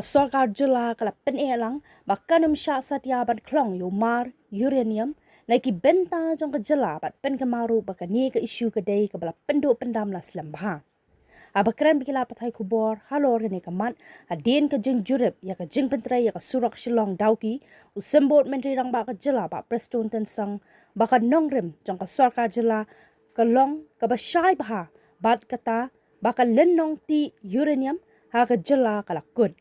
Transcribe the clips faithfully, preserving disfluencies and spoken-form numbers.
Sorkar jylla ka la pyneh lang ba kan ym shah satia ban khlong ïa u mar uranium na ki bynta jong ka jylla bad pynkynmaw ruh ba kane ka issue ka dei kaba la pynduh pyndam la slem bha. Haba kren bad ki lad pathai khubor halor kane ka mat hadien ka jingjurip ïa ka jingpyntrei ïa ka surok Shillong Dawki, u Symbud Myntri Rangbah ka jylla Bah Prestone Tynsong ba ka nongrim jong ka sorkar jylla ka long kaba shai bha bad kata ba ka lynnong tih uranium ha ka jylla ka la kut.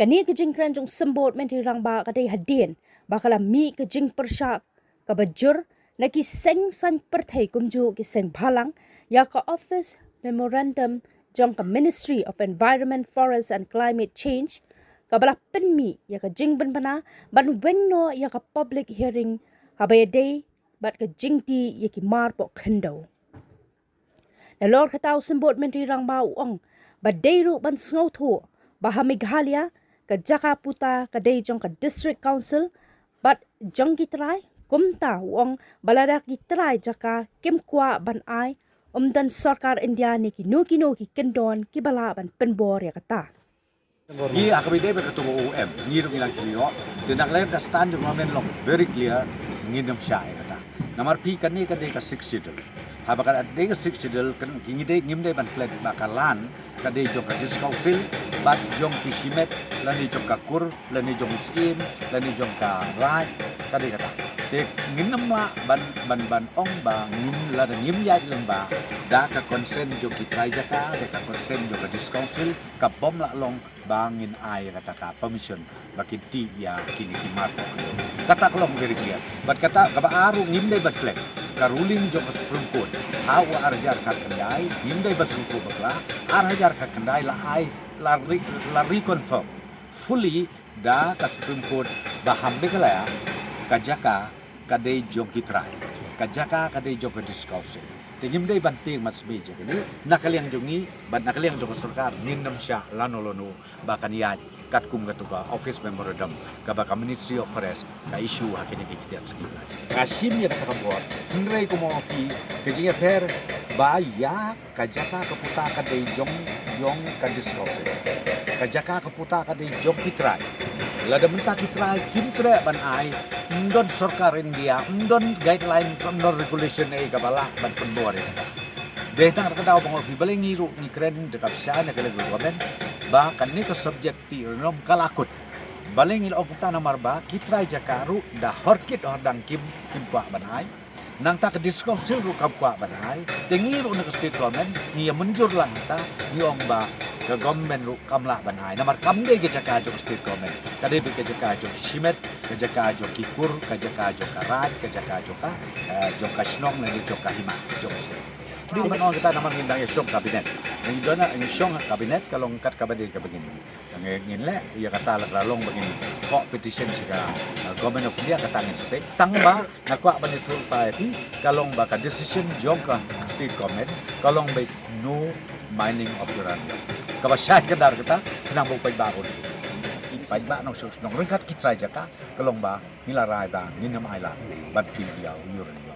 Kane ka jingkren jong u Symbud Myntri Rangbah ka dei hadien ba ka la mih ka jingpyrshah kaba jur na ki seng saiñ pyrthei kumjuh ki seng bhalang ïa ka Office Memorandum jong ka Ministry of Environment, Forest and Climate Change kaba la pynmih ïa ka jingpynbna ban weng noh ïa ka public hearing haba ïadei bad ka jingtih ïa ki mar poh khyndew. Nalor kata u Symbud Myntri Rangbah u ong ba dei ruh ban sngewthuh ba ha Meghalaya ka jaka puta ka dei jong ka District Council bad jong ki trai, kumta u ong ba lada ki trai jaka kim kwah ban ai, ym don sorkar India ne kino kino ki kyndon kiba lah ban pynbor ïa kata. Ngi ha kaba ïadei bad katto ka O M, ngi ruh ngi dang kynnoh. Te na ka liang ka stand jong government long very clear, ngin ym shah ïa kata. Namar phi kane ka dei ka Sixth Schedule. Haba ka dei ka Sixth Schedule, kan ngi dei ngim dei ban klet ba ka land ka dei jong ka District Council bad jong ki shimet, lane jong ka kur, lane jong u syiem, lane jong ka raid, ka dei kata. Te ngin ym lah ban ban ban ong ba ngin lada ngim ïaid lyngba da ka consent jong ki trai jaka, da ka consent jong ka District Council, ka bym lah long ba ngin ai kata ka permission ba kin tih ïa kine ki mar. Kata ka long very clear. Bad kata kaba ar ruh ngim dei ban klet ka ruling jong ka Supreme Court ha u ar hajar khatkhyndai, ngim dei ban sngewthuh bakla. Ar hajar khatkhyndai la ai, la re, la reconfirm fully da ka Supreme Court ba ha Meghalaya ka jaka ka dei jong ki trai, ka jaka ka dei jong ka District Council. Te ngim dei ban tieng mat sbei jaka ni na ka liang jong ngi bad na ka liang jong ka sorkar, ngin ym shah lano lano ba kan ïaid katkum katto ka Office Memorandum kaba ka Ministry of Forest ka issue ha kine ki khyndiat sngi. Nga shim ïa kata ka bor, hynrei kumno ki ka jingïapher ba ïa ka jaka ka puta ka dei jong, jong ka District Council. Ka jaka ka puta ka dei jong ki trai. Lada mynta ki trai kim treh ban ai, ym don sorkar India, ym don guideline, ym don regulation ei kaba lah ban pynbor ïa kata. Dei tang kata ka daw ba ngi balei ngi ruh ngi kren da ka bsa na ka level government ba kane ka subject tih uranium ka la kut. Balei ngi la ong kumta? Namar ba ki trai jaka ruh da hor kit hor dang kim, kim kwah ban ai. Nangta ka District Council ruh kam kwah ban ai. Te ngi ruh na ka State Government ngi ïa mynjur lang ta, ngi ong ba ka government ruh kam lah ban ai. Namar kam dei ka jaka jong ka State Government. Ka dei beit ka jaka jong ki shimet, ka jaka jong ki kur, ka jaka jong ka raid, ka jaka jong ka, eh, jong ka shnong lane jong ka hima jong ka shnong. Dei ban ong kata namar ngin dang ïa shong cabinet. Ngi don ngi shong cabinet ka long kat kaba dei kaba ngin. Tang ngin leh ïa kata la ka long ba ngin thoh petition sha ka, uh, Government of India, kata ngin sa peit. Tang ba nga kwah ban ïathuh pat ïa phi, ka long ba ka decision jong ka State Government ka long ba no mining of uranium. Kaba shai kdar kata khnang ba u paidbah un sngewthuh. Paidbah nongshong shnong ryngkat ki trai jaka ka long ba ngi la rai ba ngin ym ailad ban tih ïa u uranium.